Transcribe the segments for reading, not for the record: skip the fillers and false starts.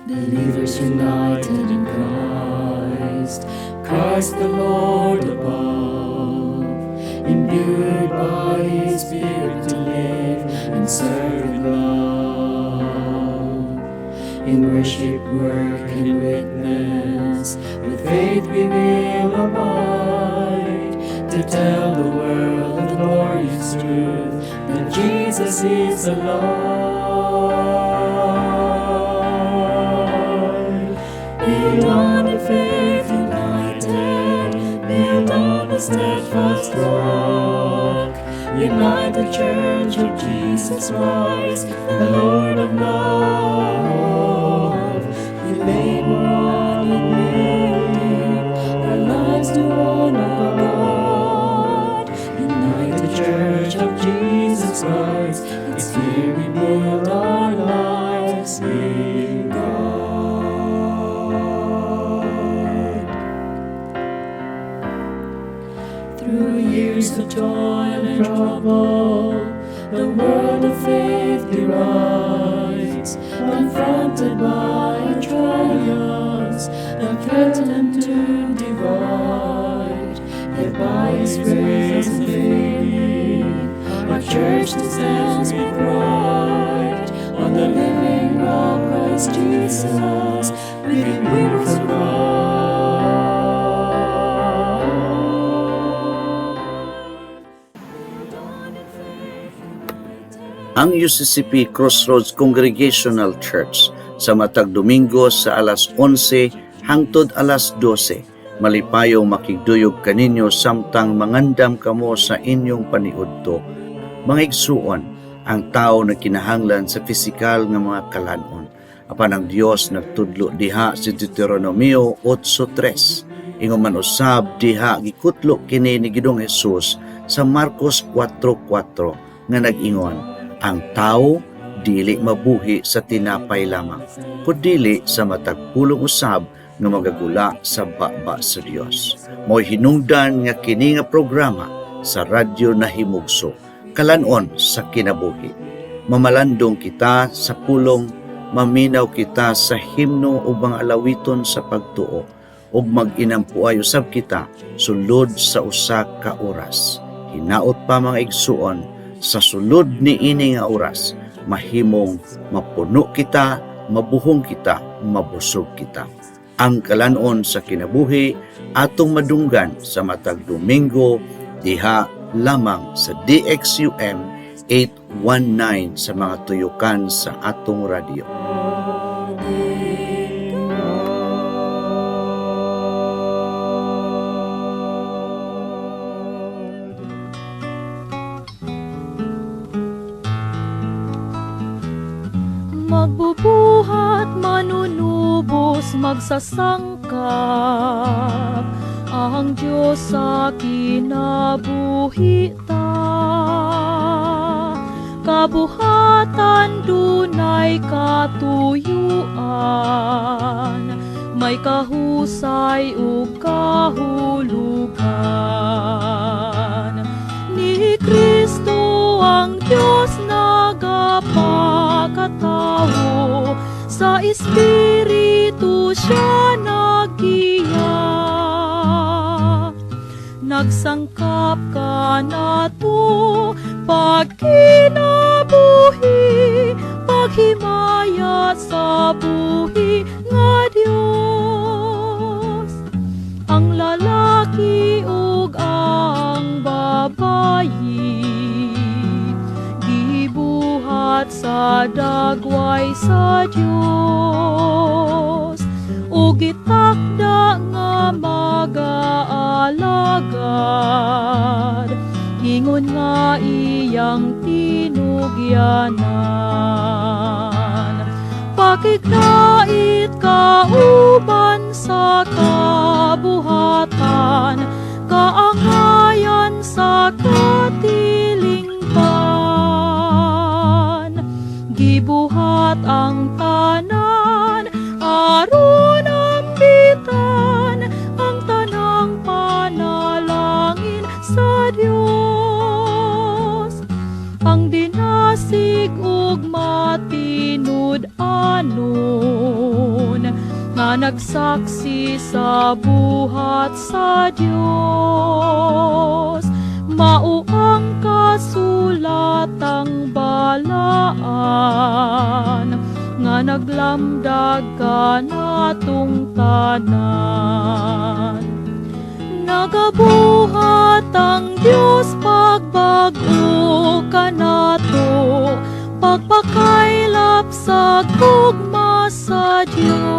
Believers united in Christ, Christ the Lord above, imbued by His Spirit to live and serve with love. In worship, work, and witness, with faith we will abide to tell the world of the glorious truth that Jesus is alive. Build on in faith united, build on the steadfast rock. Unite the Church of Jesus Christ, the Lord of love. We labor on in building our lives to honor God. Unite the Church of Jesus Christ, it's here we build our lives in God. Through years of toil and trouble, the world of faith derides, confronted by trials that threaten to divide. Yet by His grace unfailing, our church stands with pride on the living rock, Christ Jesus. With Him we will survive. Build on in faith united. Ang UCCP Crossroads Congregational Church sa matag Domingo sa alas 11 hangtod alas 12. Malipayong makigduyog kaninyo samtang mangandam kamo sa inyong paniudto. Mga igsuon, ang tao nagkinahanglan sa pisikal nga mga kalanon. Apan ang Dios nagtudlo diha sa Deuteronomio 8:3. Ingon man usab diha gikutlo kini ni Ginoong Hesus sa Marcos 4:4 nga nag-ingon, ang tao dili mabuhi sa tinapay lamang, kundili sa matag pulong usab nga magagula sa baba sa Dios. Mo'y hinungdan nga kini nga programa sa Radyo Nahimugso, Kalanon sa Kinabuhi. Mamalandong kita sa pulong, maminaw kita sa himno ug mga alawiton sa pagtuo, ug mag-inampuay usab kita sulod sa usa ka oras. Hinaot pa, mga igsuon, sa sulod ni ini nga oras, mahimong mapuno kita, mabuhong kita, mabusog kita. Ang Kalanon sa Kinabuhi atong madunggan sa matag Domingo diha lamang sa DXUM 819 sa mga tuyukan sa atong radyo. In God. Magbubuhat, manunubos, magsasangkap ang Diyos sa kinabuhi ta. Kabuhatan dunay katuyuan, may kahusay ug kahulugan. Ni Kristo ang Diyos nagapakatawo, sa Espiritu siya naggiya. Nagsangkap kanato, pagkinabuhi, paghimaya sa buhi nga Dios. Ang lalaki ug ang babayi gibuhat sa dagway sa Dios ug gitakda nga magaalagad ingon nga iyang tinugyanan. Pakigdait kauban sa kabuhatan, kaangayan sa katilingban. Gibuhat ang tanan aron ambitan ang tanang panalangin sa Dios. Ang dinasig ug matinud-anon. Nga nagsaksi sa buhat sa Dios. Mao ang kasulatang balaan nga naglamdag kanatong tanan. Nagabuhat ang Dios pagbag-o kanato, pagpakaylap sa gugma sa Dios.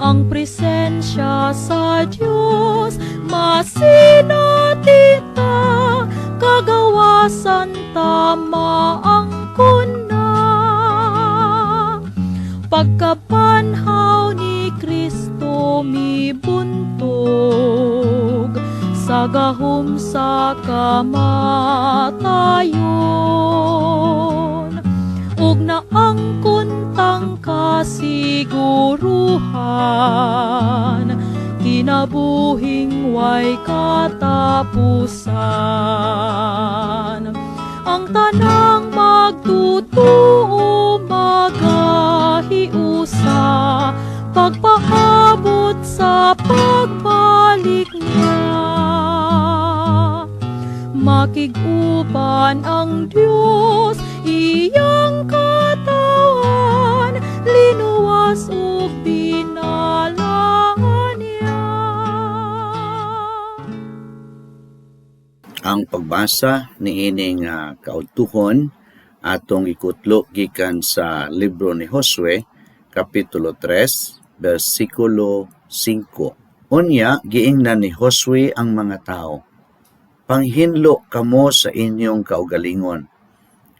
Ang presensya sa Dios masinati ta, kagawasan tama ang kuna. Pagkabanhaw ni Kristo mibuntog sa gahom sa kamatayon, ug naangkon tang kasiguruhan, kinabuhing way katapusan. Ang tanang magtutuo magahiusa pagpaabot sa pagbalik niya. Makig-uban ang Dios, iyang katawhan, linuwas ug binalaan niya. Ang pagbasa niining kaudtuhon atong ikutlo gikan sa libro ni Josue, kapitulo 3, bersikulo 5. Unya giingnan ni Josue ang mga tao, "Panghinlo kamo sa inyong kaugalingon,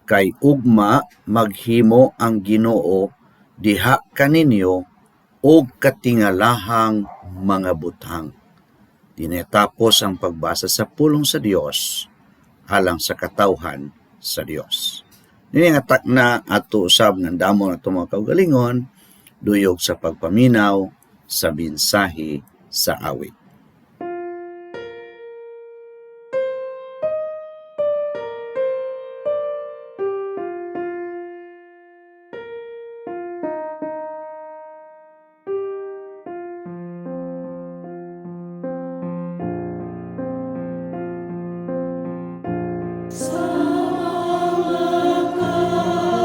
kay ugma maghimo ang Ginoo diha kaninyo og katingalahang mga butang." Dinetapos ang pagbasa sa pulong sa Dios alang sa katawhan sa Dios. Nini nga takna ato usab ngandamon ato mga kaugalingon duyog sa pagpaminaw sa mensahe sa awit. Sa mga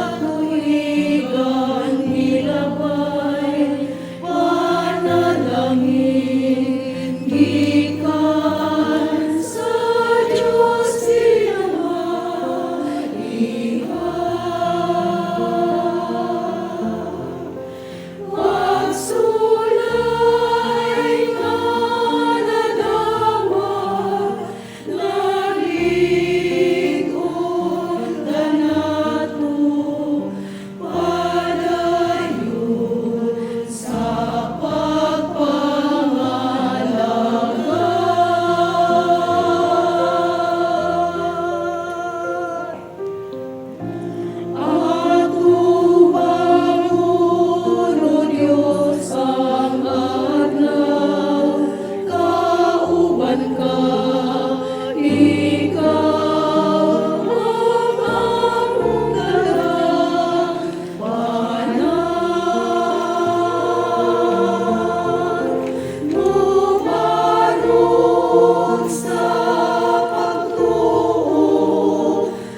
katuigan nilabay, panalangin gikan sa Diyos kinamaihan. Pagsulay nga nadawat, nalig-on kanato, padayon sa pagpangalagad. Atubangon, O Diyos, ang adlaw, kauban ka, ikaw ang among kadagbanan. Mubarog sa pagtuo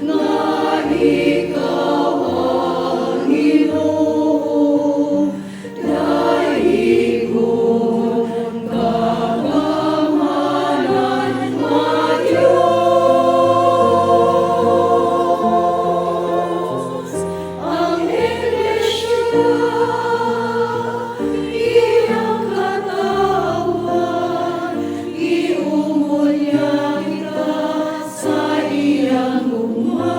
nga ikaw ang Ginoo, daigon kagamanan nga Diyos. Ang Iglesia, iyang katawhan, giungol niya kita sa iyang gugma.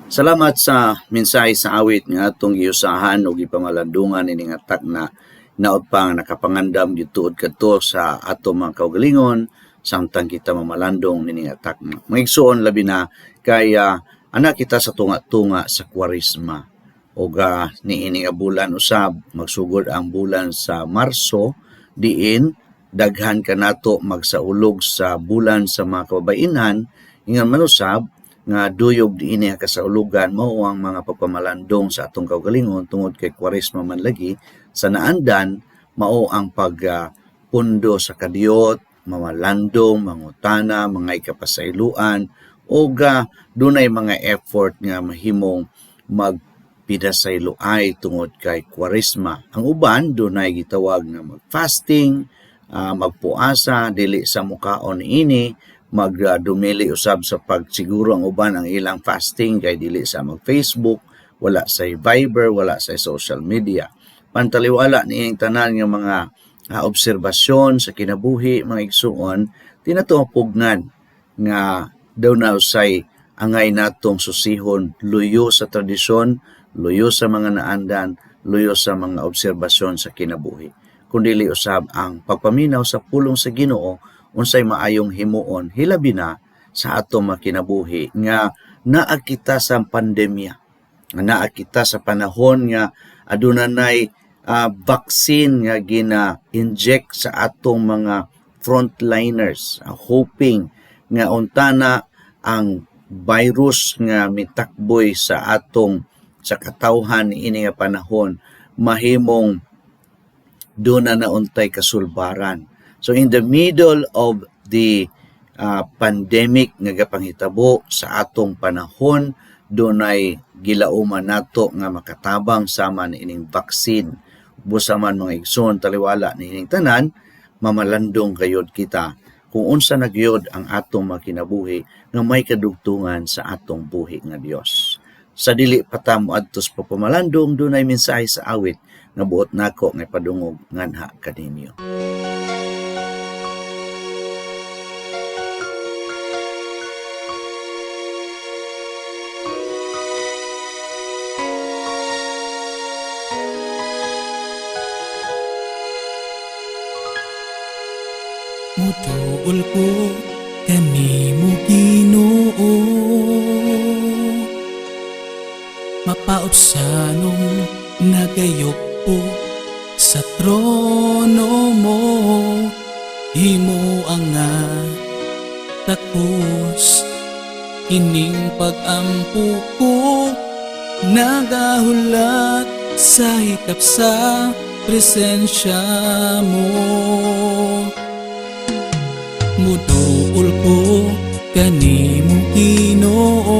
Salamat sa mensahe sa awit nga atong giusahan ug gipamalandungan ini nga takna. Hinaot pa nga nakapangandam gyud tuod kadto sa atong mga kaugalingon samtang kita mamalandong nini nga takna. Mga igsuon, labi na kay ana kita sa tunga-tunga sa Kwaresma ug niini nga bulan usab, magsugod ang bulan sa Marso, diin daghan kanato magsaulog sa bulan sa mga kababayenhan. Ingon man usab nga duyog diini nga kasaulugan, mao ang mga pagpamalandong sa atong kaugalingon tungod kay Kwaresma man lagi. Sa naandan, mao ang pag pundo sa kadiyot, mamalandong, mangutana, mga ikapasayloan ug dunay mga effort nga mahimong magpinasayloay tungod kay Kwaresma. Ang uban dunay gitawag nga mag-fasting, magpuasa, dili sa mukaon ini, magdumili usab sa pagsiguro. Ang uban, ang ilang fasting kay dili sa mag-Facebook, wala sa Viber, wala sa social media. Pantaliwala niining tanan nga mga obserbasyon sa kinabuhi, mga igsuon, tinatupugnan nga daw na usay angay natong susihon luyo sa tradisyon, luyo sa mga naandan, luyo sa mga obserbasyon sa kinabuhi, kundili usab ang pagpaminaw sa pulong sa Ginoo, unsay maayong himuon, hilabi na sa atong mga kinabuhi nga naa kita sa pandemya, nga naa kita sa panahon nga aduna nay vaccine nga gina-inject sa atong mga frontliners, hoping nga untana ang virus nga mitakboy sa atong sa katawhan ini nga panahon mahimong duna na untay kasulbaran. So in the middle of the pandemic nga gapanghitabo sa atong panahon, dunay gilauman nato nga makatabang sama niining vaccine. Busa man, mga igsoon, taliwala niining tanan, mamalandong gayod kita kung unsa na gyud ang atong mga kinabuhi nga may kadugtungan sa atong buhi nga Dios. Sa dili pa ta moadto sa pagpamalandong, dunay mensahe sa awit nga buot nako nga ipadungog nganha kaninyo. Muduol ko kanimo, Ginoo, mapaubsanong nagayupo sa trono mo. Himo ang nga takos kining pag-ampo ko, nagahulat sa hikap sa presensya mo. Muduol ko kanimo, Ginoo,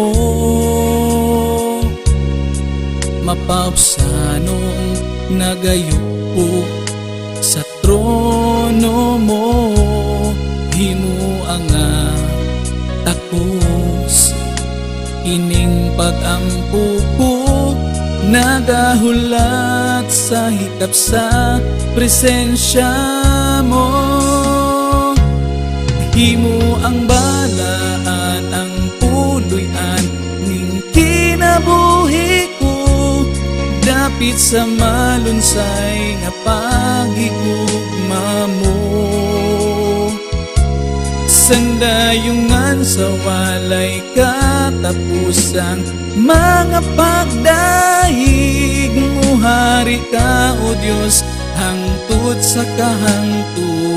mapaubsanong nagayupo sa trono mo. Himo ang nga takos kining pag-ampo ko, nagahulat sa hikap sa presensya mo. Himo ang balaan ang puloy-an ning kinabuhi ko, dapit sa malunsay nga paghigugma mo. Sandayungan sa walay katapusan mga pagdahig, muhari ka, O Diyos, hangtod sa kahangturan.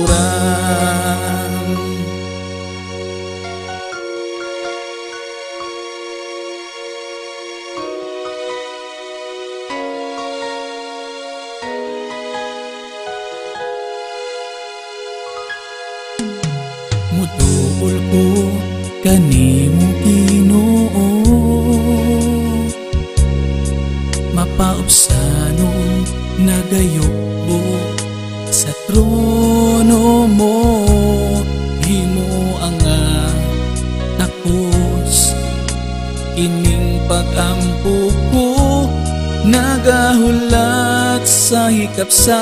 Muduol ko kanimo, Ginoo, mapaubsanong nagayupo sa trono mo. Himo ang nga takos kining pag-ampo ko, nagahulat sa hikap sa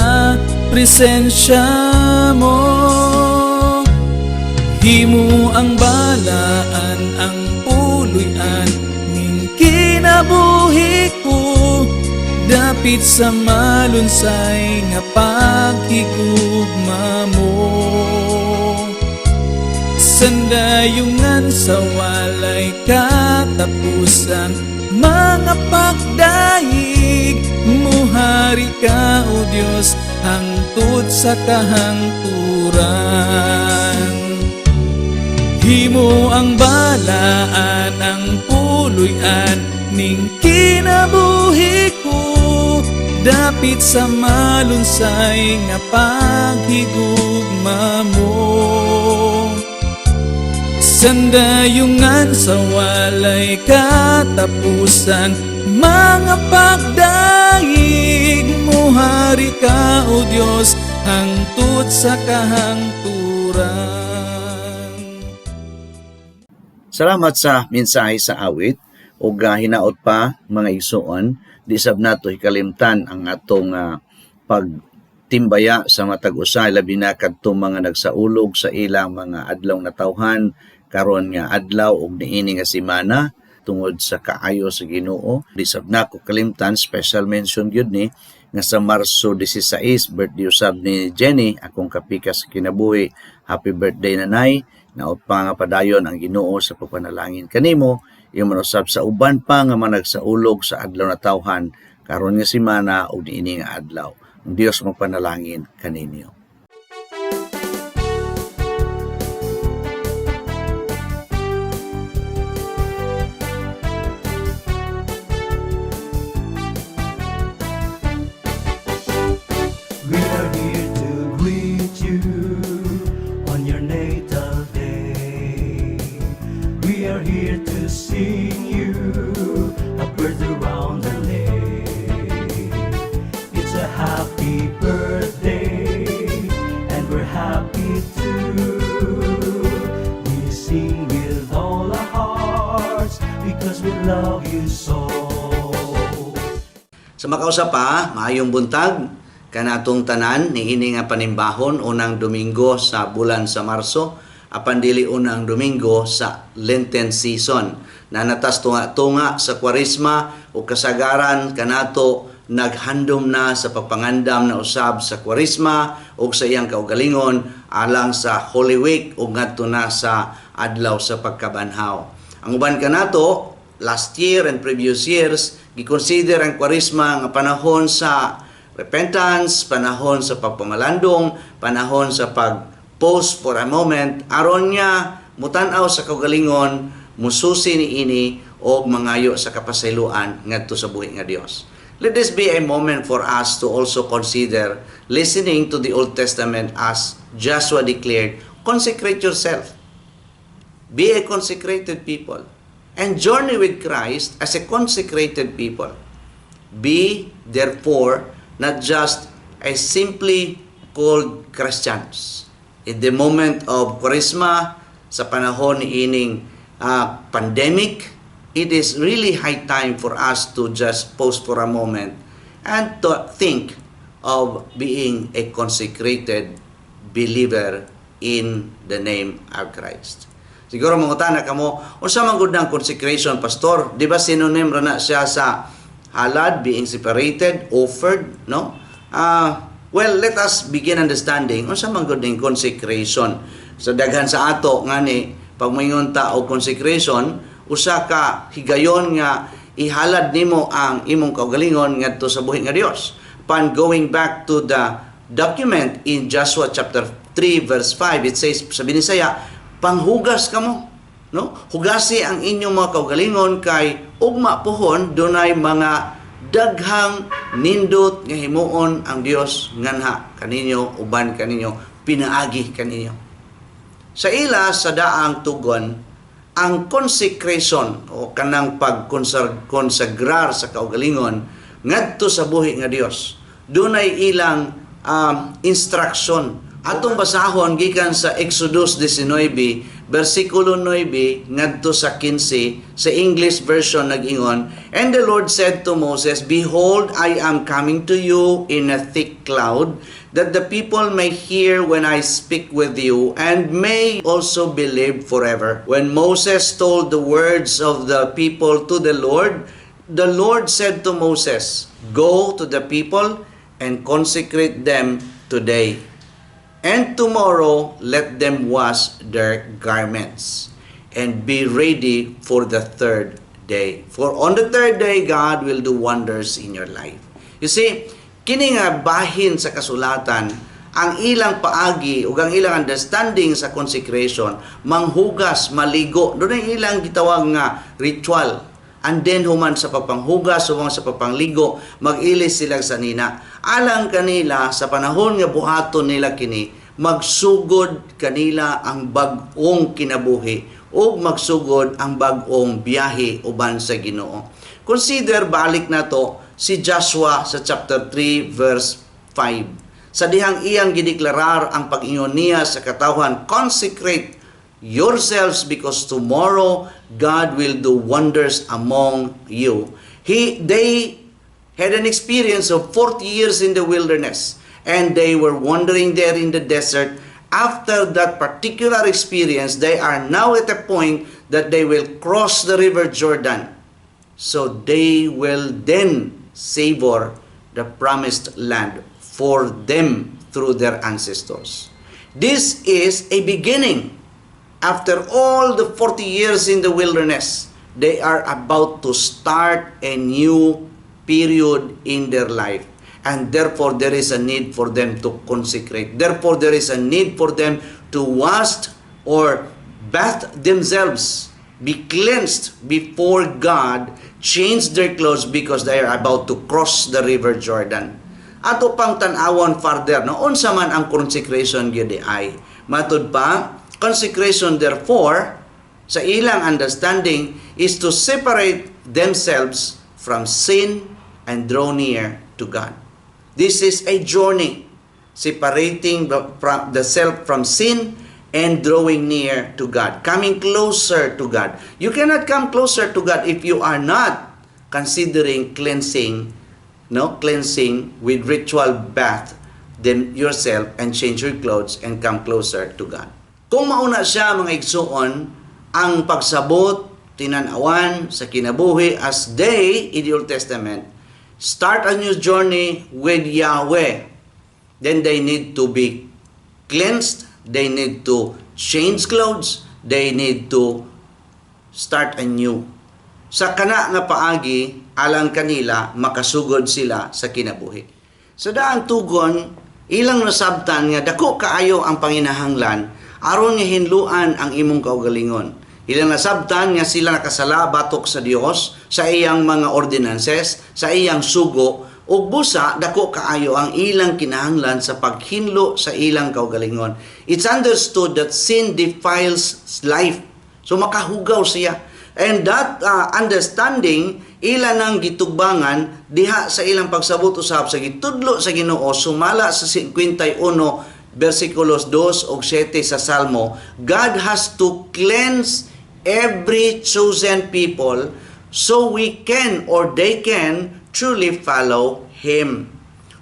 presensya mo. Himo ang balaan ang puloy-an ning kinabuhi ko, dapit sa malunsay nga paghigugma mo. Sandayungan sa walay katapusan, mga pagdaig, muhari ka, O Diyos, hangtod sa kahangturan. Himo ang balaan ang puloy-an ning kinabuhi ko, dapit sa malunsay nga paghigugma mo. Sandayungan sa walay katapusan, mga pagdaig, muhari ka, O Diyos, hangtod sa kahangturan. Salamat sa mensahe sa awit ug hinaot pa, mga igsoon, di sab nato hikalimtan ang atong pagtimbaya sa matag usa, labi na kadtong mga nagsaulog sa ilang mga adlaw natawhan karon nga adlaw ug niini nga semana tungod sa kaayo sa Ginoo. Di sab nako kalimtan, special mention gyud ni nga sa Marso 16, birthday usab ni Jenny, akong kapikas sa kinabuhi. Happy birthday, nanay. Hinaot pa nga padayon ang Ginoo sa pagpanalangin kanimo, ingon man usab sa uban pa nga mga nagsaulog sa adlaw natawhan karon nga semana ug niini nga adlaw. Ang Dios magpanalangin kaninyo. We are here to greet you on your natal day. We are here to sing you a bird around the lake. It's a happy birthday, and we're happy too. We sing with all our hearts because we love you so. Sa makausa pa, maayong buntag kanatong tanan niini nga panimbahon, unang Domingo sa bulan sa Marso, apan dili unang Domingo sa Lenten season. Nanatas tunga-tunga sa Kwaresma o kasagaran kanato naghandom na sa pagpangandam na usab sa Kwaresma o sa iyang kaugalingon alang sa Holy Week o ngadto na sa adlaw sa pagkabanhaw. Ang uban kanato last year and previous years, giconsider ang Kwaresma nga panahon sa repentance, panahon sa pagpamalandong, panahon sa pag-pause for a moment, aron nga mutan-aw sa kaugalingon, mususi ni ini og mangayo sa kapasayloan ngadto sa buhi nga Dios. Let this be a moment for us to also consider listening to the Old Testament as Joshua declared, "Consecrate yourself. Be a consecrated people and journey with Christ as a consecrated people." Be, therefore, not just a simply called Christians. In the moment of Kwaresma, sa panahon ni ining pandemic, it is really high time for us to just pause for a moment and to think of being a consecrated believer in the name of Christ. Siguro mangutana kamo, unsa man gud ang consecration, pastor? Di ba synonym ra na siya sa halad, being separated, offered, no? Well, let us begin understanding unsa man gud ning consecration. Sa daghan sa ato ngani, pag moingon ta og consecration, usa ka higayon nga ihalad nimo ang imong kaugalingon ngadto sa buhi nga Dios. Upon going back to the document in Joshua chapter 3 verse 5, it says sa Binisaya, "Panghugas kamo," no? "Hugasi ang inyong mga kaugalingon kay ugma pohon dunay mga daghang nindot nga himuon ang Dios nganha kaninyo, uban kaninyo, pinaagi kaninyo." Sa ila sa daang tugon, ang consecration o kanang pagkonsagrar sa kaugalingon ngadto sa buhi nga Dios, dunay ilang instruction. Atong basahon gikan sa Exodus 19 versikulo 9 ngadto sa 15 sa English version nag-ingon, "And the Lord said to Moses, 'Behold, I am coming to you in a thick cloud, that the people may hear when I speak with you and may also believe forever.' When Moses told the words of the people to the Lord said to Moses, 'Go to the people and consecrate them today. And tomorrow let them wash their garments and be ready for the third day. For on the third day, God will do wonders in your life.'" You see, kini nga bahin sa kasulatan, ang ilang paagi ug ang ilang understanding sa consecration, manghugas, maligo, dunay ilang gitawag nga ritual. And then human sa pagpanghugas, human sa pagpangligo, mag-ilis sila sanina. Alang kanila, sa panahon nga buhaton nila kini, magsugod kanila ang bag-ong kinabuhi ug magsugod ang bag-ong biyahe uban sa Ginoo. Consider, balik na to si Joshua sa chapter 3 verse 5. Sa dihang iyang gideklarar ang pag-ingon niya sa katawhan, "Consecrate yourselves because tomorrow God will do wonders among you." They had an experience of 40 years in the wilderness and they were wandering there in the desert. After that particular experience, they are now at a point that they will cross the river Jordan. So they will then savor the promised land for them through their ancestors. This is a beginning. After all the 40 years in the wilderness, they are about to start a new period in their life. And therefore, there is a need for them to consecrate. Therefore, there is a need for them to wash or bath themselves, be cleansed before God, change their clothes because they are about to cross the river Jordan. Ato pang tan-awon further, no, unsa man ang consecration gyud ay. Matud pa, consecration therefore, sa ilang understanding, is to separate themselves from sin and draw near to God. This is a journey separating the self from sin and drawing near to God, coming closer to God. You cannot come closer to God if you are not considering cleansing, no, cleansing with ritual bath then yourself and change your clothes and come closer to God. Kung mauna siya, mga igsuon, ang pagsabot, tinanawan sa kinabuhi as they in the Old Testament start a new journey with Yahweh, then they need to be cleansed, they need to change clothes, they need to start anew. Sa kana nga paagi, alang kanila, makasugod sila sa kinabuhi. Sa daang tugon, ilang nasabtan nga dako kaayo ang panginahanglan aron nga hinluan ang imong kaugalingon. Ilang nasabtan nga sila nakasala batok sa Dios sa iyang mga ordinances, sa iyang sugo, ug busa dako kaayo ang ilang kinahanglan sa paghinlo sa ilang kaugalingon. It's understood that sin defiles life. So makahugaw siya. And that understanding, ila nang gitugbangan diha sa ilang pagsabot usab sa gitudlo sa Ginoo sumala sa 51 versikulos 2 ug 7 sa Salmo. God has to cleanse every chosen people so we can or they can truly follow Him.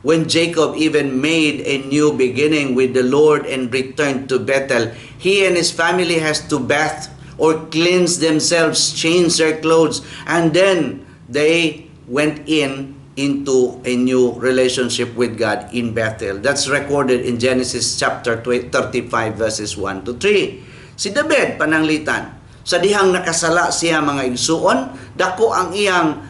When Jacob even made a new beginning with the Lord and returned to Bethel, he and his family has to bath or cleanse themselves, change their clothes, and then they went in into a new relationship with God in Bethel. That's recorded in Genesis chapter 35 verses 1 to 3. Si David pananglitan, sa dihang nakasala siya, mga igsuon, dako ang iyang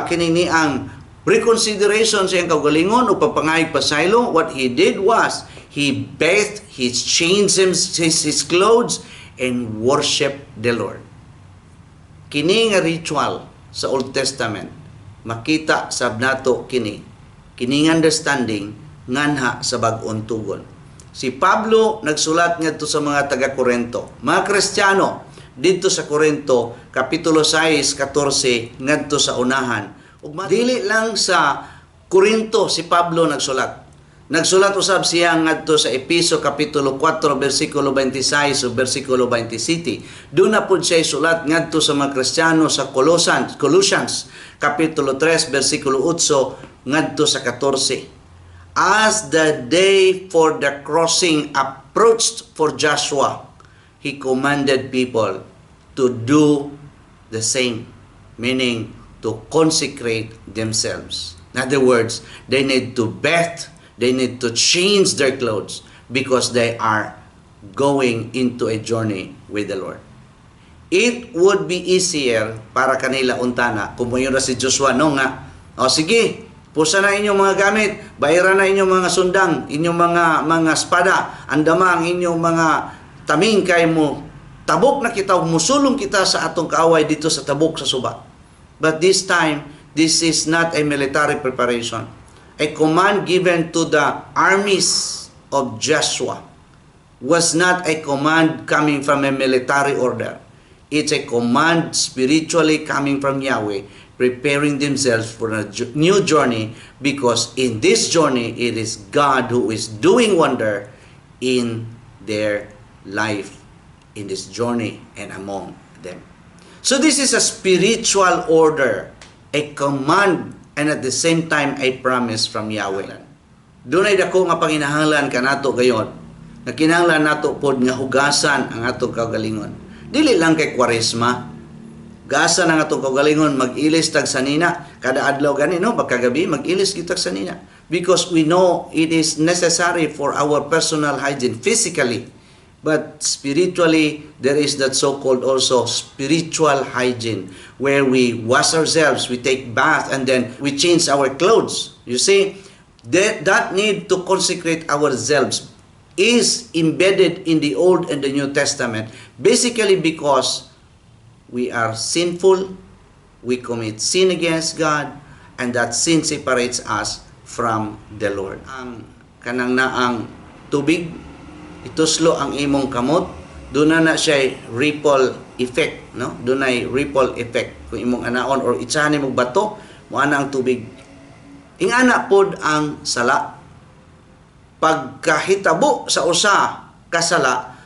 kini ang reconsideration sa iyang kaugalingon o pagpangayog pasaylo. What he did was he bathed, he changed his clothes and worship the Lord. Kini nga ritual sa Old Testament, makita sab nato kini kining understanding nganha sa bag-ong tugon. Si Pablo nagsulat ngadto sa mga taga Korento, mga Kristiyano didto sa Korinto, kapitulo 6, 14 ngadto sa unahan. Ug dili lang sa Korinto si Pablo nagsulat. Nagsulat usab siya ngadto sa Epeso kapitulo 4 bersikulo 26 ug bersikulo 27. Duna pud siya sulat ngadto sa mga Kristiyano sa Colossians kapitulo 3 bersikulo 8 ngadto sa 14. As the day for the crossing approached for Joshua, he commanded people to do the same, meaning to consecrate themselves. In other words, they need to bathe, they need to change their clothes because they are going into a journey with the Lord. It would be easier para kanila untana kung moingon ra si Joshua, no, nga, "O sige, pusa na inyong mga gamit, bayra na inyong mga sundang, inyong mga espada, andama ang inyong mga taming kay mo tabok na kita, musulong kita sa atong kaaway dito sa tabok sa suba." But this time, this is not a military preparation. A command given to the armies of Joshua was not a command coming from a military order. It's a command spiritually coming from Yahweh, preparing themselves for a new journey, because in this journey, it is God who is doing wonder in their life, in this journey and among them. So this is a spiritual order, a command, and at the same time a promise from Yahweh. Dunay dako nga panginahanglan kanato gayon, nga kinahanglan nato pod nga hugasan ang atong kaugalingon. Dili lang kay Kwaresma. Hugasan ang atong kaugalingon, mag-ilis tag sanina kada adlaw gani, no, pagkagabi mag-ilis gyud tag sanina because we know it is necessary for our personal hygiene physically. But spiritually, there is that so-called also spiritual hygiene where we wash ourselves, we take bath, and then we change our clothes. You see, that need to consecrate ourselves is embedded in the Old and the New Testament, basically because we are sinful, we commit sin against God, and that sin separates us from the Lord. Ang kanang naang tubig, ituslo ang imong kamot, duna na siya ripple effect, no? Dunay ripple effect kung imong anaon or itsahan nimo bato, moana ang tubig. Ingana pod ang sala. Pagkahitabo sa usa kasala,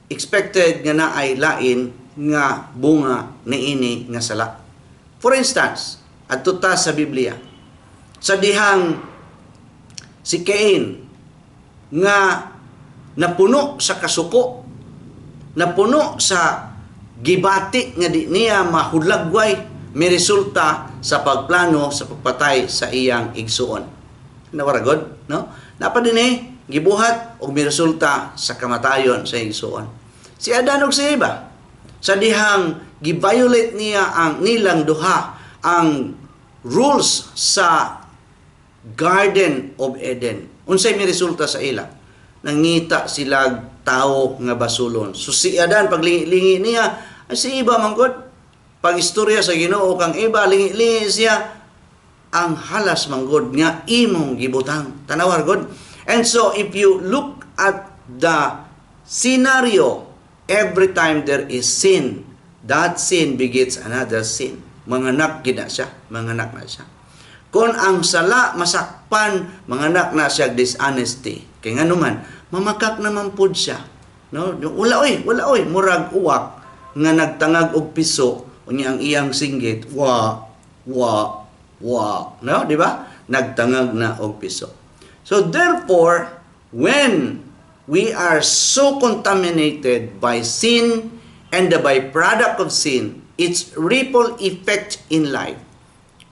expected nga naay lain nga bunga niini nga sala. For instance, adto ta sa Biblia. Sa dihang si Cain nga napuno sa kasuko, napuno sa gibati nga di niya mahulagway, may resulta sa pagplano sa pagpatay sa iyang igsuon. Nawaragod, no? Napa din eh, gibuhat og may resulta sa kamatayon sa igsuon. Si Adan ug si Eva, sa dihang gi-violate niya ang nilang duha ang rules sa Garden of Eden. Unsay may resulta sa ila? Nangita sila tao nga basulon. So si Adan, paglingi-lingi niya, ay, si Eva man gud. Pag istorya sa Ginoo kang Eva, lingi-lingi siya, ang halas manggod nga imong gibutang. Tanawar god. And so if you look at the scenario, every time there is sin, that sin begets another sin. Manganak gid na siya, manganak na siya. Kung ang sala masakpan, manganak na siya dishonesty. Kay ngano man, mamakak naman pud siya. No? Wala oy, wala oy, murag uwak nga nagtangag og piso, unya ang iyang singgit, "Wa, wa, wa." No, di ba? Nagtangag na og piso. So therefore, when we are so contaminated by sin and the byproduct of sin, its ripple effect in life,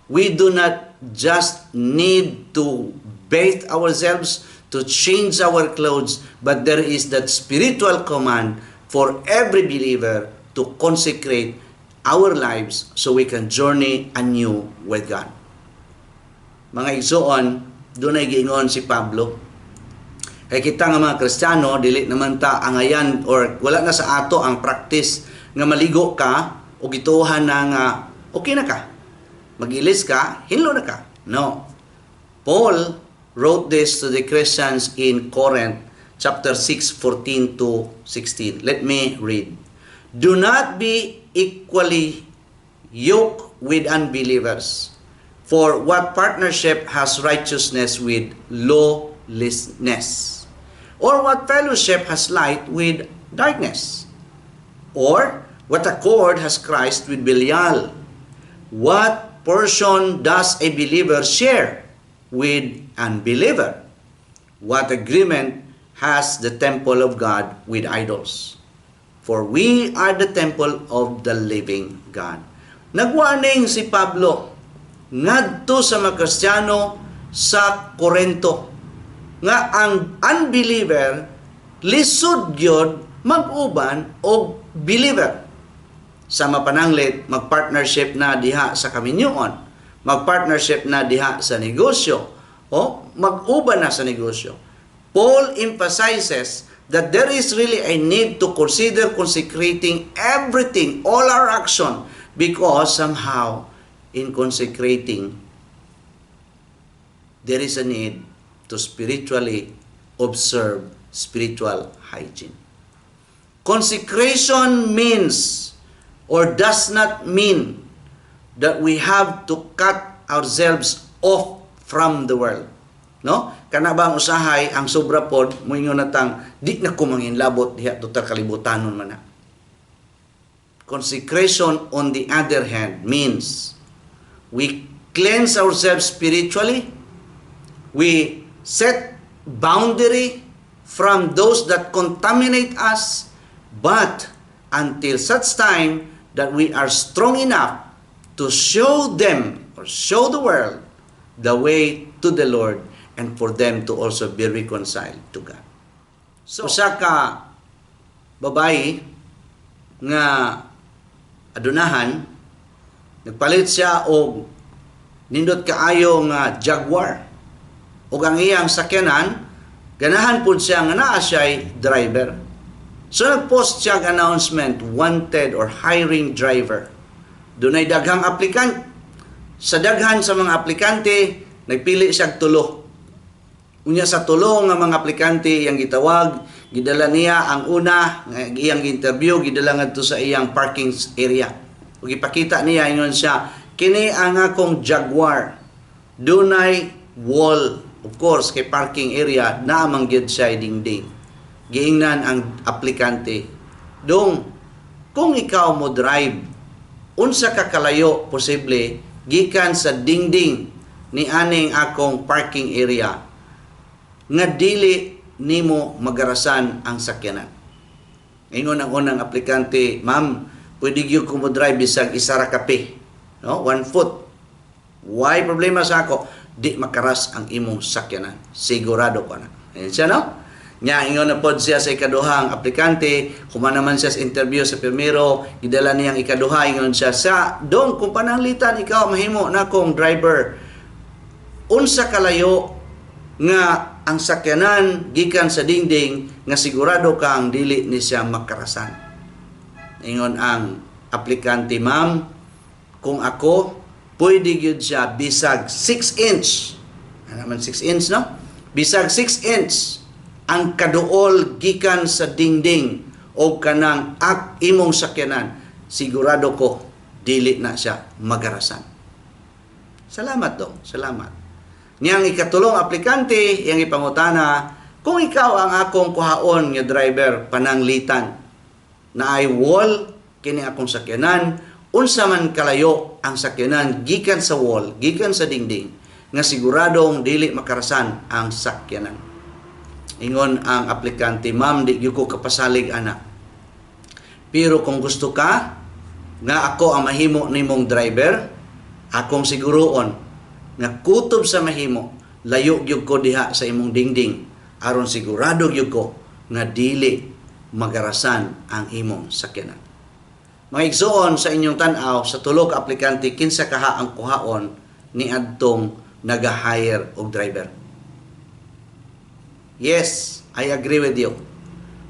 we do not just need to bathe ourselves, to change our clothes, but there is that spiritual command for every believer to consecrate our lives so we can journey anew with God. Mga igsoon, dunay giingon si Pablo. Kay kita nga mga Kristiyano, dili naman ta angayan or wala na sa ato ang practice nga maligo ka o gituohan na nga okay na ka. Magilis ka, hinlo na ka. No. Paul wrote this to the Christians in Corinth, chapter 6, 14 to 16. Let me read. "Do not be unequally yoked with unbelievers. For what partnership has righteousness with lawlessness?" lawlessness? Or what fellowship has light with darkness? Or what accord has Christ with Belial? What portion does a believer share with unbeliever? What agreement has the temple of God with idols? For we are the temple of the living God. Nagwarning si Pablo ngadto sa mga Kristiyano sa Korento nga ang unbeliever lisod gyud mag-uban og believer. Sa mapananglit, mag-partnership na diha sa kaminyoon, mag-partnership na diha sa negosyo, o mag-uban na sa negosyo. Paul emphasizes that there is really a need to consider consecrating everything, all our action, because somehow in consecrating, there is a need to spiritually observe spiritual hygiene. Consecration means or does not mean that we have to cut ourselves off from the world. No? Kana ba ang usahay ang sobra pod moingon natang di na ko manginlabot diha, total kalibutanon man na. Consecration, on the other hand, means we cleanse ourselves spiritually, we set boundary from those that contaminate us, but until such time that we are strong enough to show them or show the world the way to the Lord and for them to also be reconciled to God. So, usa ka babayi nga adunahan, nagpalit siya og nindot kaayo nga Jaguar. Ug ang iyang sakyanan, ganahan pud siya nga naa siya'y driver. So nag-post siya og announcement, wanted or hiring driver. Dunay daghang applicant. Sa daghan sa mga aplikante, nagpili siya og tulo. Unya sa tulo nga mga aplikante iyang gitawag, gidala niya ang una nga iyang interview, gidala ngadto sa iyang parking area. Ug ipakita niya, ingon siya, "Kini ang akong Jaguar. Dunay wall." Of course, kay parking area, naa man gyud siya dingding. Giingnan ang aplikante, "Dong, kung ikaw mo drive, unsa ka kalayo posible gikan sa dingding ni aning akong parking area nga dili nimo magarasan ang sakyanan?" Ingon ang unang aplikante, "Ma'am, pwede gyud ko mo drive bisag isa ra ka pie. No? 1 foot. Way problema sa ako?" "Di makaras ang imong sakyanan. Sigurado ko na." Ayan siya, no? Nya, ingon na pod siya sa ikaduhang aplikante, human naman siya sa interview sa primero, gidala niyang ikaduha, ingon siya sa, "Dong, kung pananglitan ikaw mahimo na akong driver, unsa kalayo nga ang sakyanan gikan sa dingding nga sigurado kang dili ni siya makarasan?" Ingon ang aplikante, "Ma'am, kung ako, pwede gyud siya bisag 6 inch." Ano man 6 inch, no? "Bisag 6 inch ang kaduol gikan sa dingding o kanang ak imong sakyanan, sigurado ko dili na siya magarasan." "Salamat, dong, salamat." Niyang ikatulong aplikante, iyang ipangutana, "Kung ikaw ang akong kuhaon nga driver pananglitan, naay wall kini akong sakyanan, unsa man kalayo ang sakyanan gikan sa wall, gikan sa dingding, nga siguradong dili makarasan ang sakyanan?" Ingon ang aplikante, "Ma'am, di gyud ko kapasalig ana. Pero kung gusto ka nga ako ang mahimo nimong driver, akong siguroon nga kutob sa mahimo, layo gyud ko diha sa imong dingding aron sigurado gyud ko nga dili magarasan ang imong sakyanan." Mga igsoon, sa inyong tan-aw, sa tulo ka aplikante, kinsa kaha ang kuhaon ni adtong naga-hire og driver? Yes, I agree with you.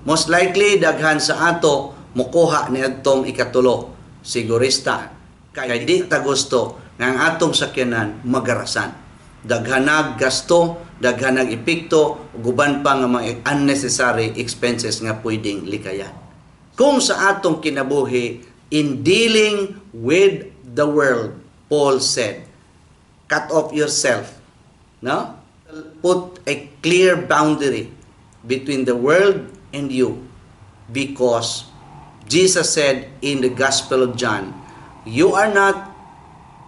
Most likely daghan sa ato mukuha ni adtong ikatulo, sigurista. Kay di ta gusto nga ang atong sakyanan magarasan. Daghanag gasto, daghanag epekto, ug uban pa nga mga unnecessary expenses nga pwedeng likayan. Kung sa atong kinabuhi, in dealing with the world, Paul said, cut off yourself. No? Put a clear boundary between the world and you because Jesus said in the Gospel of John, "You are not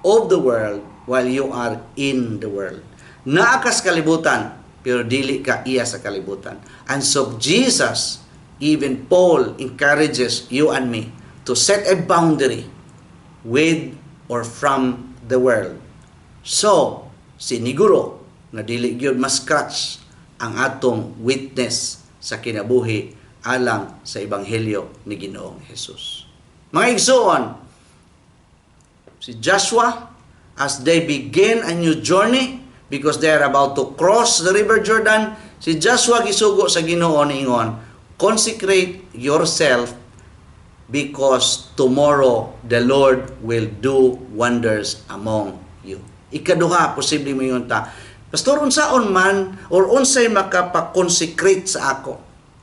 of the world while you are in the world." Naa ka sa kalibutan, pero dili ka iya sa kalibutan. And so Jesus, even Paul, encourages you and me to set a boundary with or from the world. So, siniguro nga dili gyud ma-scratch ang atong witness sa kinabuhi alang sa ebanghelyo ni Ginoong Jesus. Mga igsoon, si Joshua, as they begin a new journey because they are about to cross the River Jordan, si Joshua gisugo sa Ginoo niingon, "Consecrate yourself because tomorrow the Lord will do wonders among you." Ikaduha, posible moingon ta, "Pastor, unsaon man or unsay makapa-consecrate sa ako?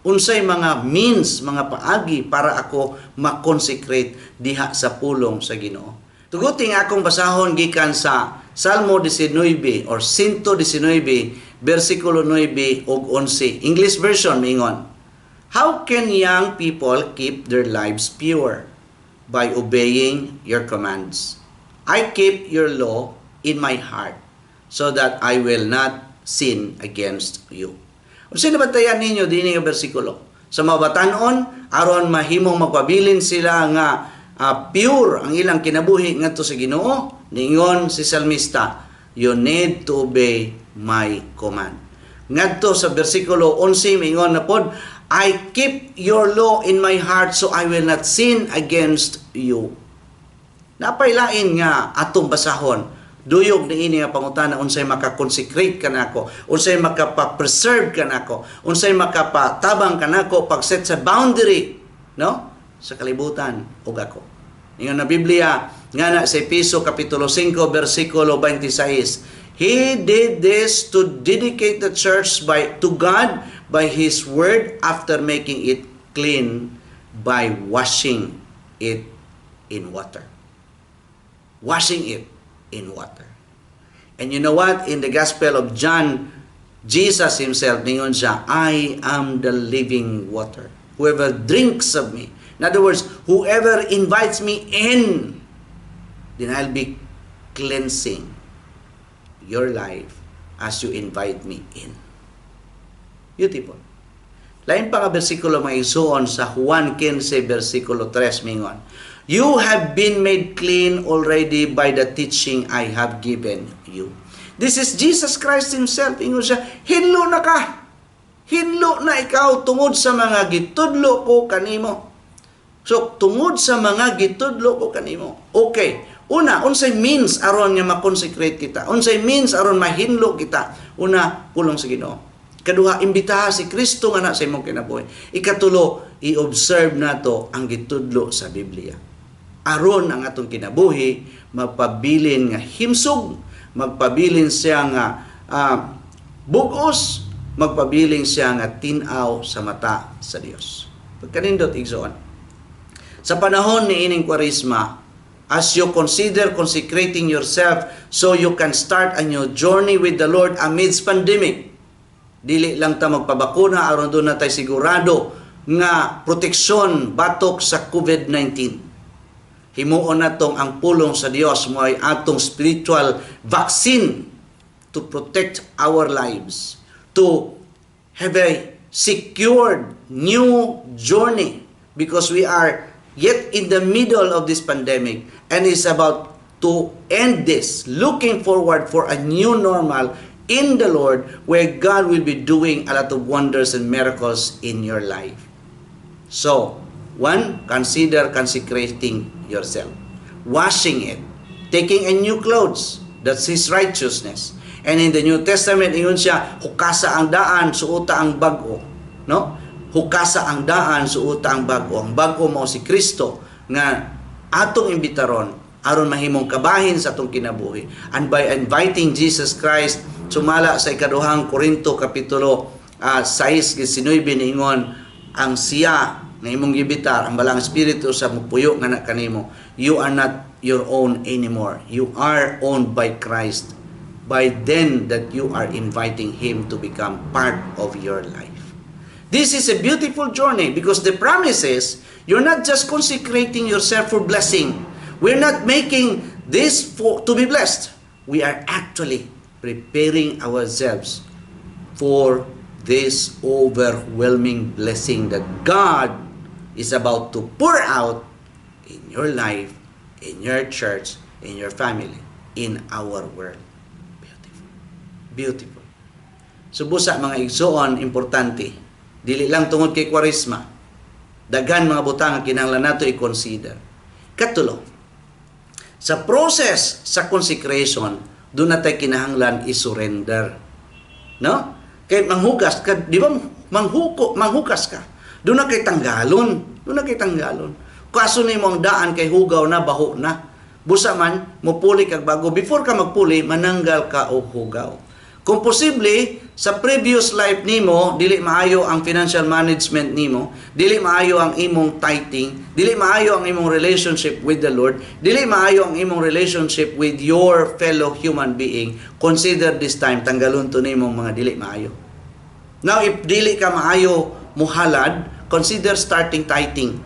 Unsay mga means, mga paagi para ako ma-consecrate diha sa pulong sa Ginoo?" Tuguti nga akong basahon gikan sa Salmo 19 or 119 versikulo 9 ug 11. English version mingon, "How can young people keep their lives pure? By obeying your commands. I keep your law in my heart so that I will not sin against you." Unsa nabantayan ninyo dinhi nga bersikulo? Sa mga batan-on, aron mahimong magpabilin sila nga pure ang ilang kinabuhi ngadto sa Ginoo, niingon si salmista, "You need to obey my command." Ngadto sa bersikulo 11, miingon na pod, "I keep your law in my heart so I will not sin against you." Naa pay lain nga atong basahon duyog ni ini nga pangutana, unsay maka-consecrate kanako, unsay makapa-preserve kanako, unsay makapatabang kanako pag-set sa boundary, no, sa kalibutan ug ako. Ingon na Biblia nga na sa Epeso kapitulo 5 bersikulo 26, "He did this to dedicate the church by to God by His word after making it clean by washing it in water." Washing it in water. And you know what? In the Gospel of John, Jesus himself, ningon siya, "I am the living water. Whoever drinks of me." In other words, whoever invites me in, then I'll be cleansing your life as you invite me in. Beautiful. Lain pa nga bersikulo, mga igsuon, sa Juan 15 bersikulo 3 mingon, "You have been made clean already by the teaching I have given you." This is Jesus Christ himself. Ingon siya, "Hinlo na ka. Hinlo na ikaw tungod sa mga gitudlo ko kanimo." So, tungod sa mga gitudlo ko kanimo. Okay. Una, unsay means aron nga ma-consecrate kita? Unsay means aron mahinlo kita? Una, pulong sa Ginoo. Kaduha, imbitaha si Kristo nga na sa imong kinabuhi. Ikatulo, i-observe nato ang gitudlo sa Biblia. Aron ang atong kinabuhi magpabilin nga himsog, magpabilin siya nga bugos, magpabilin siya nga tin-aw sa mata sa Dios. Pagkanindot, igsoon. Sa panahon ni ining Kwaresma, as you consider consecrating yourself so you can start a new journey with the Lord amidst pandemic, dili lang ta magpabakuna aron duna tay sigurado nga proteksyon batok sa COVID-19. Himuon natong ang pulong sa Dios mo ay atong spiritual vaccine to protect our lives, to have a secured new journey because we are yet in the middle of this pandemic and is about to end this, looking forward for a new normal in the Lord where God will be doing a lot of wonders and miracles in your life. So, one, consider consecrating yourself, washing it, taking a new clothes, that's His righteousness. And in the New Testament, ingon siya, "Hukasa ang daan, suota ang bag-o." No? Hukasa ang daan, suota ang bag-o. Ang bag-o mao si Kristo nga atong imbitaron aron mahimong kabahin sa atong kinabuhi. And by inviting Jesus Christ, sumala sa ikaduhang Korinto kapitulo 6 19 niingon ang siya nga imong giimbitar, ang Balaang Espiritu sa mupuyo nga na kanimo, you are not your own anymore. You are owned by Christ. By then that you are inviting Him to become part of your life. This is a beautiful journey because the promise is you're not just consecrating yourself for blessing. We're not making this for to be blessed. We are actually preparing ourselves for this overwhelming blessing that God is about to pour out in your life, in your church, in your family, in our world. Beautiful. Beautiful. So busa, mga igsoon, importante. Dili lang tungod kay Kwaresma. Daghan mga butang ang kinahanglan nato i-consider. Katulo, sa process sa consecration, duna tay kinahanglan i-surrender. No? Kay manghugas ka, di ba, manghuko, manghugas ka. Duna kay tanggalon, duna kay tanggalon. Kaso nimo ang daan kay hugaw na, baho na. Busa man, mupuli kag bago. Before ka magpuli, mananggal ka og hugaw. Kung posible, sa previous life nimo, dili maayo ang financial management nimo, dili maayo ang imong tithing, dili maayo ang imong relationship with the Lord, dili maayo ang imong relationship with your fellow human being, consider this time, tanggalon to nimong mga dili maayo. Now, if dili ka maayo muhalad, consider starting tithing.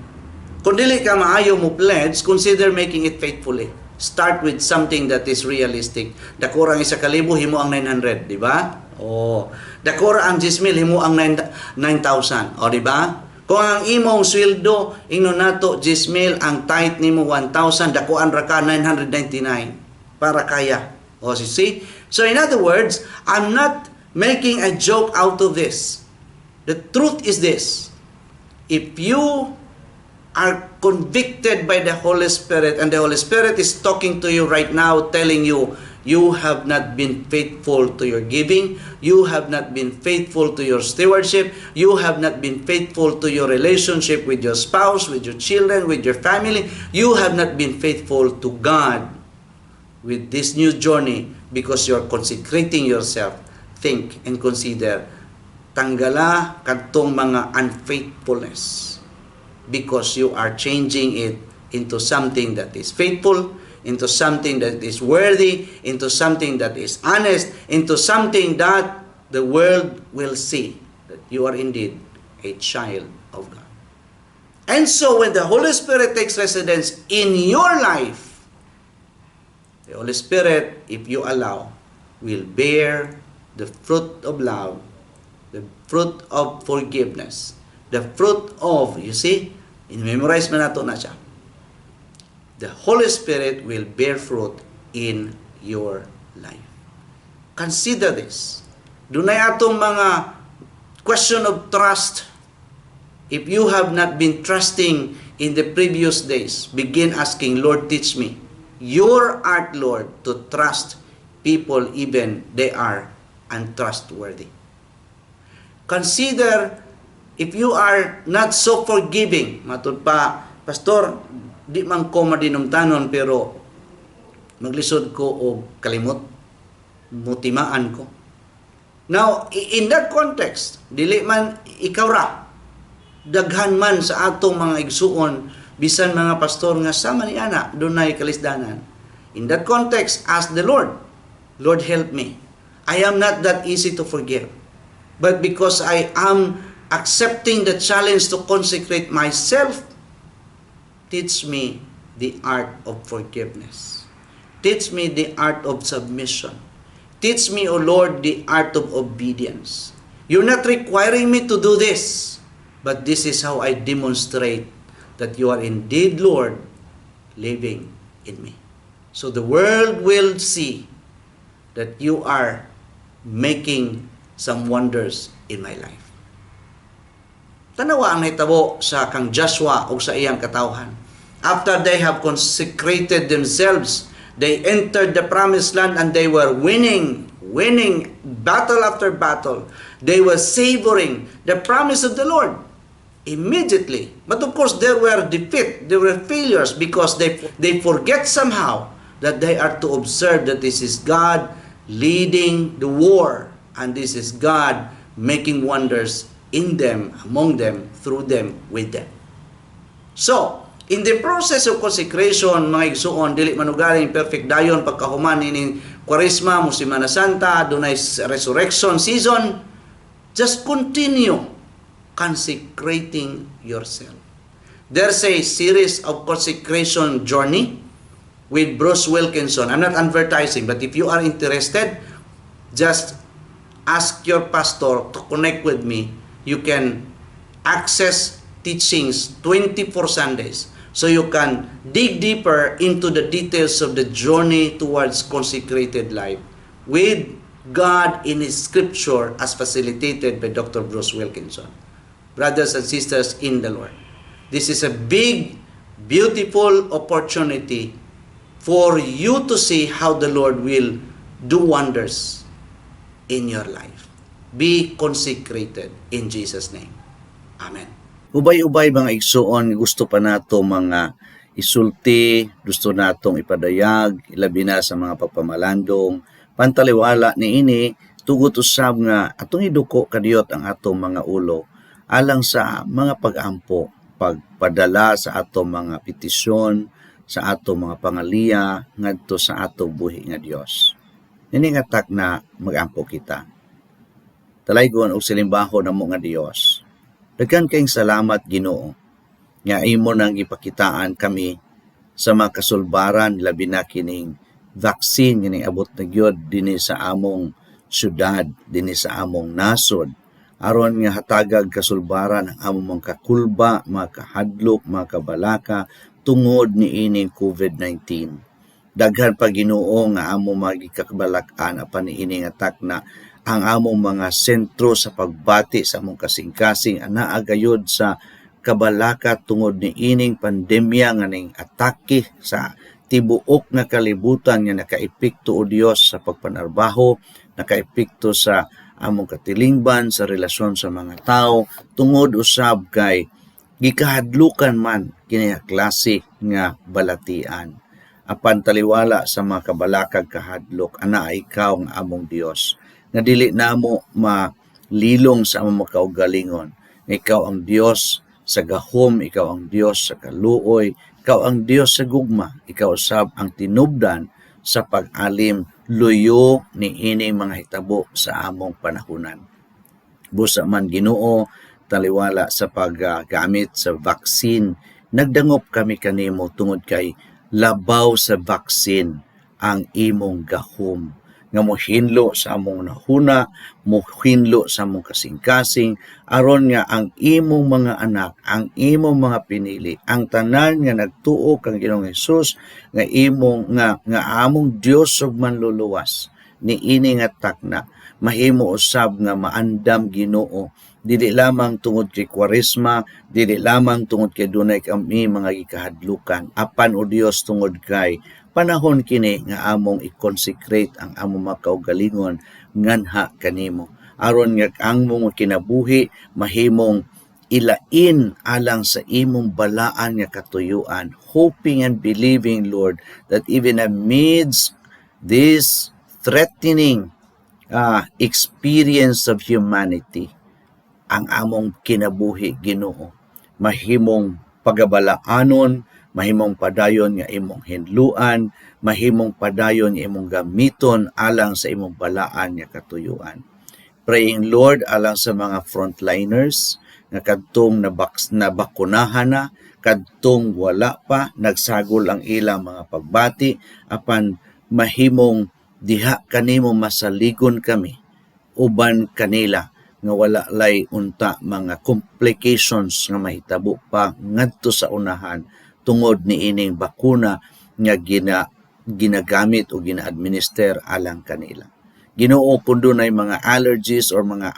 Kung dili ka maayo mo pledge, consider making it faithfully. Start with something that is realistic. Dako ra ang 1,000, himo ang 900, di ba? Oh. Dako ra ang 10,000, himo ang 9 9,000. O, di ba? Kung ang imong sweldo, ingnon nato 10,000, ang tithe nimo 1,000, dakuan ra ka 999 para kaya. O, you see? So in other words, I'm not making a joke out of this. The truth is this. If you are convicted by the Holy Spirit and the Holy Spirit is talking to you right now, telling you, you have not been faithful to your giving, you have not been faithful to your stewardship, you have not been faithful to your relationship with your spouse, with your children, with your family, you have not been faithful to God with this new journey because you're consecrating yourself. Think and consider, tanggala kadtong mga unfaithfulness because you are changing it into something that is faithful, into something that is worthy, into something that is honest, into something that the world will see that you are indeed a child of God. And so when the Holy Spirit takes residence in your life, the Holy Spirit, if you allow, will bear the fruit of love, the fruit of forgiveness, the fruit of, you see, in-memorize man nato na siya. The Holy Spirit will bear fruit in your life. Consider this. Dunay atong mga question of trust. If you have not been trusting in the previous days, begin asking, "Lord, teach me your art, Lord, to trust people even they are untrustworthy." Consider if you are not so forgiving. Matud pa, "Pastor, di man ko madinumtanon pero maglisod ko og kalimot. Mutimaan ko." Now, in that context, dili man ikaw ra. Daghan man sa atong mga igsuon, bisan mga pastor nga sama ni ana, dunay kalisdanan. In that context, ask the Lord, "Lord, help me. I am not that easy to forgive. But because I am accepting the challenge to consecrate myself, teach me the art of forgiveness. Teach me the art of submission. Teach me, O Lord, the art of obedience. You're not requiring me to do this, but this is how I demonstrate that you are indeed Lord living in me." So the world will see that you are making some wonders in my life. Tanawa ang nahitabo sa kang Joshua o sa iyang katawhan. After they have consecrated themselves, they entered the promised land and they were winning, winning battle after battle. They were savoring the promise of the Lord immediately. But of course, there were defeat, there were failures because they forget somehow that they are to observe that this is God leading the war and this is God making wonders in them, among them, through them, with them. So, in the process of consecration, mga igsuon, dili man ugaling perfect dayon pagkahuman ini Kwaresma, mo Semana Santa, dunay resurrection season. Just continue consecrating yourself. There's a series of consecration journey with Bruce Wilkinson. I'm not advertising, but if you are interested, just ask your pastor to connect with me. You can access teachings 24 Sundays. So you can dig deeper into the details of the journey towards consecrated life with God in His Scripture as facilitated by Dr. Bruce Wilkinson. Brothers and sisters in the Lord, this is a big, beautiful opportunity for you to see how the Lord will do wonders in your life. Be consecrated in Jesus' name. Amen. Ubay-ubay, mga igsuon, gusto pa nato mga isulti, gusto natong ipadayag, ilabi na sa mga pagpamalandong, pantaliwala niini, tugot usab nga atong iduko kadiyot ang atong mga ulo alang sa mga pag-ampo, pagpadala sa atong mga petisyon, sa atong mga pangaliya ngadto sa atong buhi nga Dios. Ini nga takna, magampo kita. Talaygon og salimbahon namo nga Dios. Daghan kayong salamat, Ginoo, nga imo nang gipakitaan kami sa mga kasulbaran, labi na kining vaccine nga abot na gyud dinhi sa among syudad, dinhi sa among nasod, aron nga hatagag kasulbaran ang among mga kakulba, mga kahadlok, mga kabalaka tungod niining COVID-19. Daghan pa, Ginoo, nga among magikakabalak-an, apan niini nga takna ang among mga sentro sa pagbati sa among kasing-kasing anaa gayud sa kabalaka tungod niining pandemya nga ning atake sa tibuok nga kalibutan nga nakaepekto, o Dios, sa pagpanarbaho, nakaepekto sa among katilingban, sa relasyon sa mga tao, tungod usab kay gikahadlukan man kini nga klase nga balatian. Apan taliwala sa mga kabalakag kahadlok, anaa ikaw nga among Dios nga dili namo malilong sa among makaugalingon. Ikaw ang Dios sa gahom, ikaw ang Dios sa kaluoy, ikaw ang Dios sa gugma, ikaw usab ang tinubdan sa pag-alim luyo niining mga hitabo sa among panahunan. Busa man, Ginoo, taliwala sa paggamit sa vaccine, nagdangop kami kanimo tungod kay labaw sa vaccine ang imong gahom nga mohinlo sa among nahuna, mohinlo sa among kasing-kasing, aron nga ang imong mga anak, ang imong mga pinili, ang tanan nga nagtuo kang Ginoong Hesus nga imong nga among Dios ug manluluwas, niini nga takna mahimo usab nga maandam, Ginoo, dili lamang tungod kay Kwaresma, dili lamang tungod kay dunay kami mga gikahadlukan, apan, o Dios, tungod kay panahon kini nga among i-consecrate ang among mga kaugalingon nganha kanimo, aron nga ang among kinabuhi mahimong ilain alang sa imong balaan nga katuyuan, hoping and believing, Lord, that even amidst this threatening experience of humanity, ang among kinabuhi, Ginoo, mahimong pagabalaanon, mahimong padayon nga imong hinluan, mahimong padayon nga imong gamiton alang sa imong balaan nga katuyuan. Praying, Lord, alang sa mga frontliners nga kadtong nabakunahan na, kadtong wala pa, nagsagol ang ilang mga pagbati, apan mahimong diha kanimo masaligon kami uban kanila nga wala lay unta mga complications nga mahitabo pa ngadto sa unahan tungod niining bakuna nga ginagamit o gina-administer alang kanila. Ginoo, kung dunay mga allergies or mga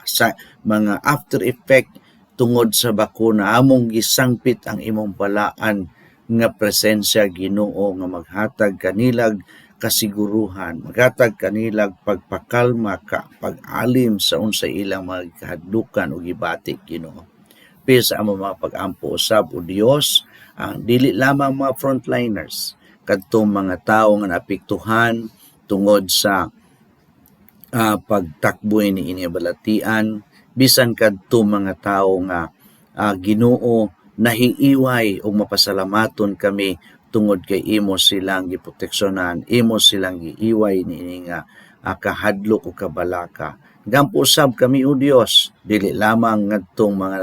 after effect tungod sa bakuna, among gisangpit ang imong balaan nga presensya, Ginoo, nga maghatag kanilag kasiguruhan, maghatag kanilag pagpakalma ka, pag-alim sa unsay ilang mga kahadlukan o gibati, Ginoo. Pero sa among mga pag-ampo usab, o Dios, ang dili lamang mga frontliners, kadtong mga tawo nga naapektuhan tungod sa pagtakboy ni ini balatian, bisan kadto mga tawo nga, Ginoo, nahiiway ug mapasalamaton kami tungod sa ilang pagdangop sa ilang tungod kay imo silang giproteksyonan, imo silang giiway niini nga kahadlok o kabalaka. Gampo usab kami, O Dios, dili lamang ngadtong mga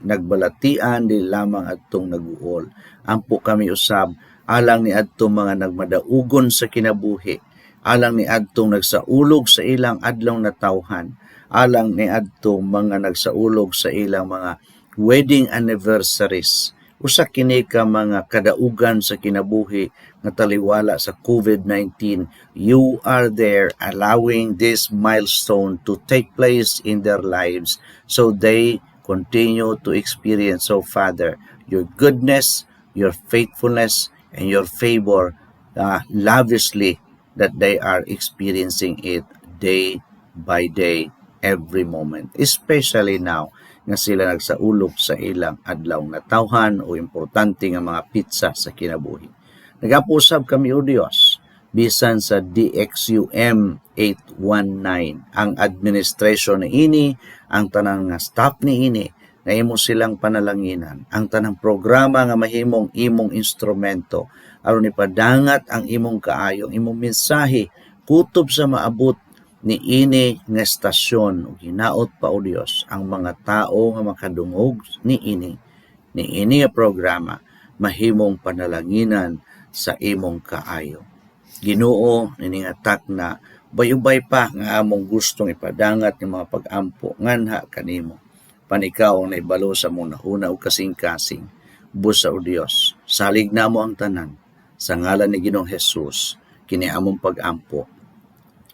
nagbalatian, dili lamang adtong naguol. Ampo kami usab alang ni adtong mga nagmadaugon sa kinabuhi, alang ni adtong nagsaulog sa ilang adlaw natawhan, alang ni adtong mga nagsaulog sa ilang mga wedding anniversaries. Usa kini ka mga kadaugan sa kinabuhi nga taliwala sa COVID-19. You are there allowing this milestone to take place in their lives so they continue to experience, oh Father, your goodness, your faithfulness, and your favor lavishly that they are experiencing it day by day, every moment. Especially now nga sila nagsaulog sa ilang adlaw natawhan o importante nga mga petsa sa kinabuhi. Nagampo usab kami, O Dios, bisan sa DXUM 819, ang administration ni ini, ang tanang nga staff ni ini, na imo silang panalanginan, ang tanang programa nga mahimong imong instrumento aron ipadangat ang imong kaayo, imong mensahe kutob sa maabot ni ini nga estasyon ug hinaot pa, O Dios, ang mga tao nga makadungog ni ini nga programa mahimong panalanginan sa imong kaayo. Ginoo, ini nga takna bayubay pa nga among gustong ipadangat ng mga pag-ampo nganha kanimo. Pan ikaw ang naibalo sa among hunahuna ug kasing-kasing. Busa, O Dios, salig namo ang tanan sa ngalan ni Ginoong Jesus kini among pag-ampo.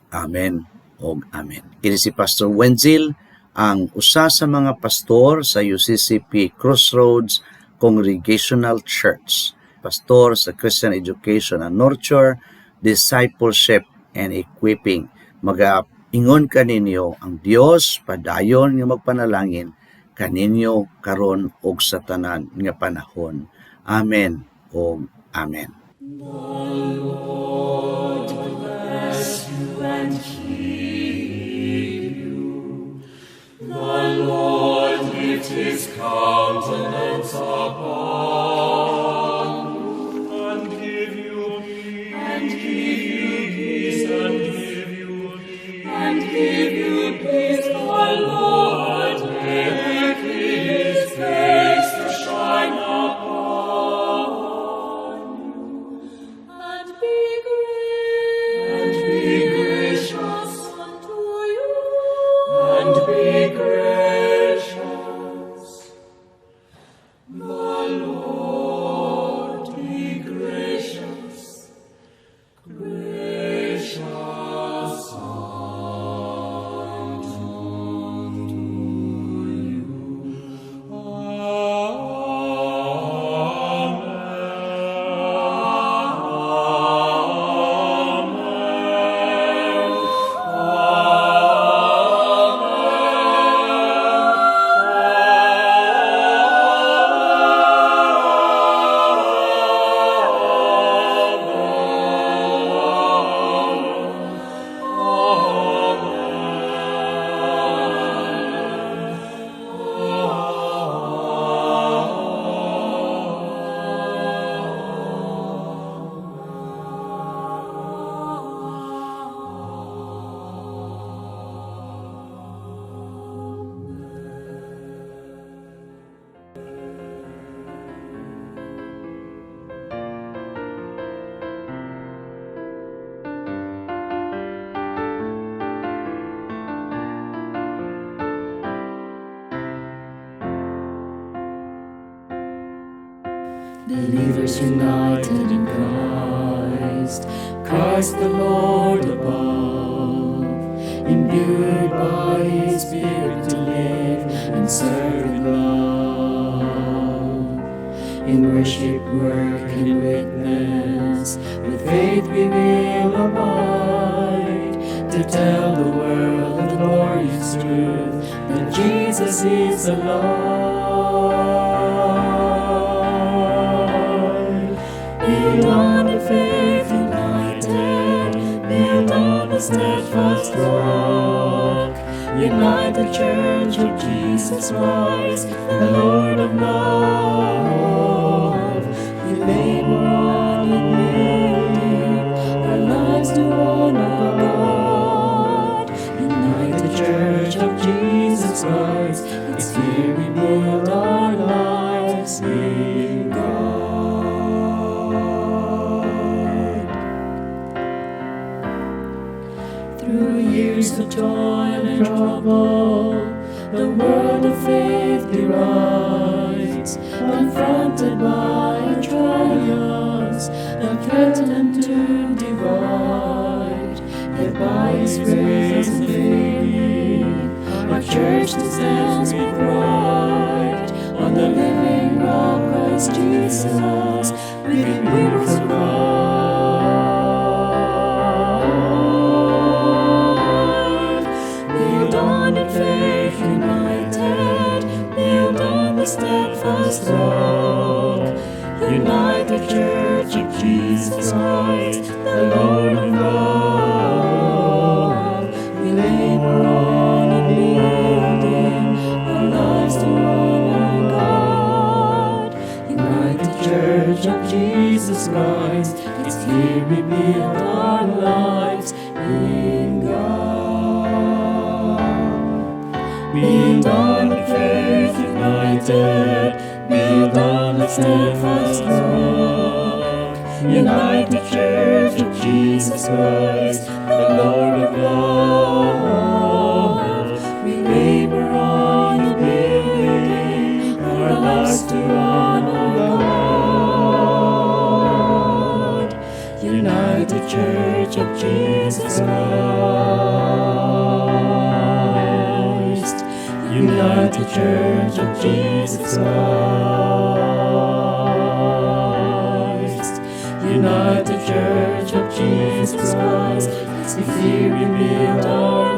Amen og amen. Kini si Pastor Wenzil, ang usa sa mga pastor sa UCCP Crossroads Congregational Church. Pastor sa Christian Education and Nurture, Discipleship and Equipping. Maga-ingon kaninyo ang Dios padayon nga magpanalangin kaninyo karon ug sa tanan nga panahon. Amen ug amen. The Lord bless you and keep you. The Lord lift his countenance upon you and give you peace, and give you peace, and give you peace. And give you peace. The Lord make his face to shine upon you and be gracious unto you and be gracious. The Lord be gracious, gracious unto you. Amen. Amen. Believers united in Christ, Christ the Lord above, imbued by His Spirit to live and serve in love. In worship, work, and witness, with faith we will abide to tell the world of the glorious truth that Jesus is alive. Build on in faith united, build on the steadfast rock. Unite the Church of Jesus Christ, the Lord of love. We labor on His grace unfailing. Our church stands with pride on the living rock, Christ Jesus. With Him we will survive. Build on in faith united, build on the steadfast rock. Unite the Church of Jesus Christ, the Lord of love. We labor on in building our lives to honor God. Unite the Church of Jesus Christ, it's here we build our lives in God. Build on the faith united, build on the steadfast rock. Unite the Church of Jesus Christ, the Lord of love. We labor on in building our lives to honor God. Unite the Church of Jesus Christ. Unite the Church of Jesus Christ. Unite the Church of Jesus Christ. It's here we build our